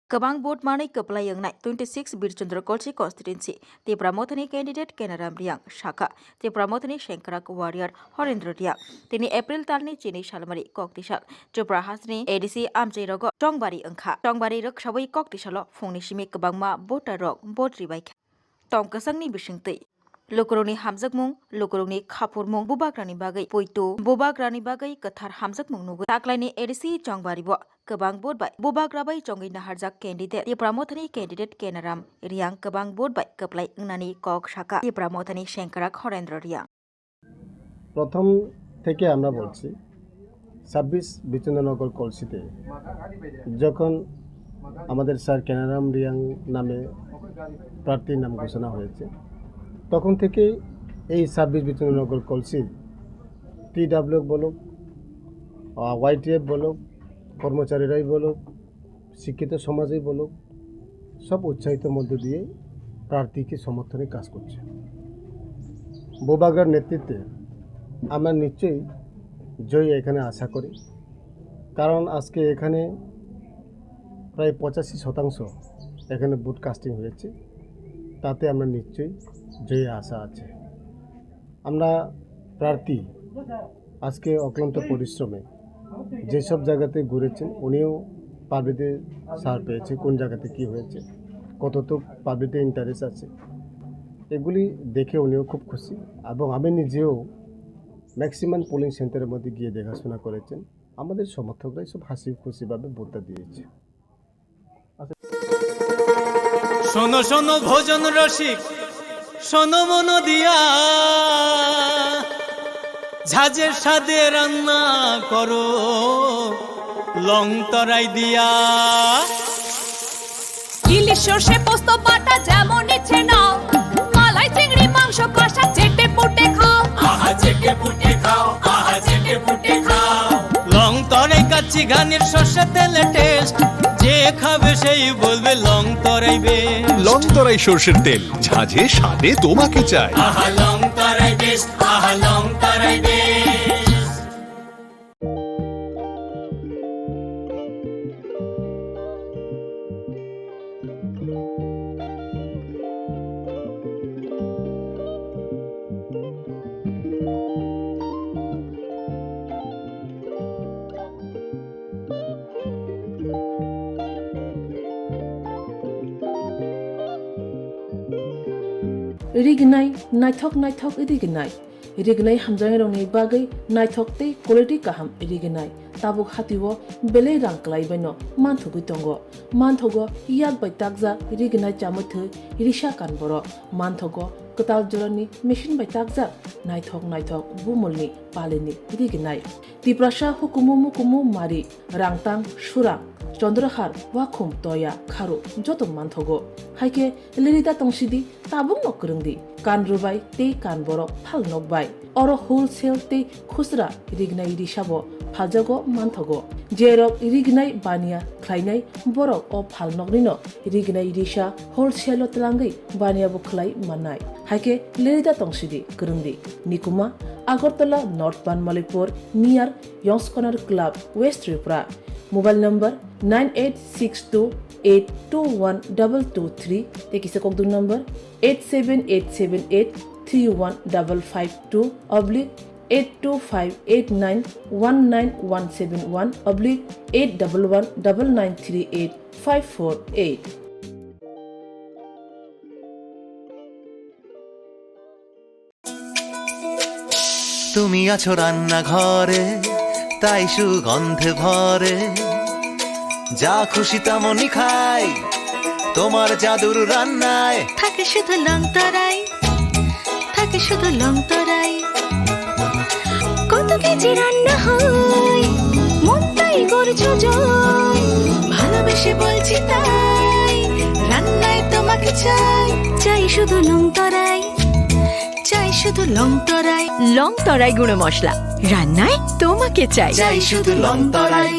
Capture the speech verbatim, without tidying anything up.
Kwbang vote manwi kwplai wngnai twenty six Birchandra Kolsi constituency, Tipra Mothani candidate Kenaram Riang sakha, Tipra Mothani sengkrak warrior Horendra Riang tini April talni chini salmari kok tisal Tipra hasteni A D C amchai rogo chongbari wngkha. Chongbari rwksawi kok tisalo phungni simi kwbangma voter rok vote ribai kha. Tong kwchangni bisingtwi. Lukurokni hamjakmung, lukurokni khaphurmung, bubagrani bagwi poito, bubagrani bagwi kwthar hamjakmung nugwi. Taklaini A D C chongbari bo kwbang vote bai bubagra bai chongwi naharjak candidate Tipra Mothani candidate Kenaram Riang kwbang vote bai kwplai wngnani kok sakha Tipra Mothani sengkrak Horendra Riang. প্রথম থেকে আমরা বলছি, ছাব্বিশ বিচন্দ্রনগর কলসিতে যখন আমাদের স্যার কেনারাম রিয়াং নামে প্রার্থীর নাম ঘোষণা হয়েছে, তখন থেকেই এই ছাব্বিশ বিচন্দ্রনগর কলসির টিডাব্লিউ বলুক, আহ, ওয়াইটিএফ বলুক, কর্মচারীরাই বলুক, শিক্ষিত সমাজেই বলুক, সব উৎসাহিত মধ্য দিয়ে প্রার্থীকে সমর্থনে কাজ করছে। বুবাগ্রার নেতৃত্বে আমরা নিশ্চয়ই জয়ী এখানে আশা করি, কারণ আজকে এখানে প্রায় পঁচাশি শতাংশ এখানে ভোট কাস্টিং হয়েছে, তাতে আমরা নিশ্চয়ই জয়ী আশা আছে। আমরা প্রার্থী আজকে অক্লান্ত পরিশ্রমে যেসব জায়গাতে ঘুরেছেন, উনিও পাবলিকের সাড়া পেয়েছে, কোন জায়গাতে কি হয়েছে, কতটুক পাবলিকের ইন্টারেস্ট আছে, এগুলি দেখে উনিও খুব খুশি। এবং আমি নিজেও ম্যাক্সিমাম পোলিং সেন্টারের মধ্যে গিয়ে দেখাশোনা করেছেন, আমাদের সমর্থকরাই সব হাসি খুশিভাবে ভোটটা দিয়েছে। শোনো শোনো ভোজন রসিক, শোনো মন দিয়া, ঝাঁঝের স্বাদে রান্না করো লং তরাই দিয়া। ইলিশ সর্ষে পোস্ত বাটা যেমন ইচ্ছে নাও, মালাই চিংড়ি মাংস কষা চেটে পুটে খাও। আহা চেটে পুটে খাও, আহা চেটে পুটে খাও। লং তরাই কাচ্চি ঘানির সর্ষে তেলে টেস্ট, যে খাবে সেই বলবে লং তরাই বেস্ট। লং তরাই সর্ষের তেল, ঝাঁঝে স্বাদে তোমাকে চাই। আহা লং তরাই বেস্ট, আহা লং তরাই best. Rignai, naithok naithok rignai. Rignai hamjaknairokni bagwi naithok tei quality kaham rignai. Tabuk hatio belai rang kwlaibaino manthogwi tongo. Manthogo yak bai takjak rignai chamwi thwi risa kan borok. Manthogo kwtal jorani machine bai takjak naithok naithok bumulni palini rignai. Tiprasa hukumu mukumu mari, rangtang, surang, chondrohar, wakhum, toya, kharo joto manthogo. Haikhe lerida tongsidi, tabukno kwrwngdi. Kan rwbai tei kan borok phal nokbai. Oro wholesale tei khusra rignai risabo phaljago manthogo. Jerok rignai baniya khlainai borok o phalnoknino rignai risa wholesale-o twlangwi baniyabo khlai mannai. Haikhe lerida tongsidi, kwrwngdi. Nikuma, Agartala North Banmalipur, near Yongs Corner Club, West Tripura. Mobile number nine eight six two eight two one double two three, tei kisa kokduk number eight seven eight seven eight three one double five two oblique eight two five eight nine one nine one seven one oblique eight double one double nine three eight five four eight. তুমি আছো রান্নাঘরে, তাই সুগন্ধে ভরে। যা খুশি তেমনই খাই, তোমার জাদুর রান্নায়। থাকে শুধু লং তরাই, থাকে শুধু লং তরাই। কত কেজি রান্না হয়, মনটাই করছো জয়। ভালোবেসে বলছি তাই, রান্নায় তোমাকে চাই। চাই শুধু লং তরাই, চাই শুধু লং তরাই। লং তরাই গুঁড়ো মশলা, রান্নায় তোমাকে চাই। চাই শুধু লং তরাই।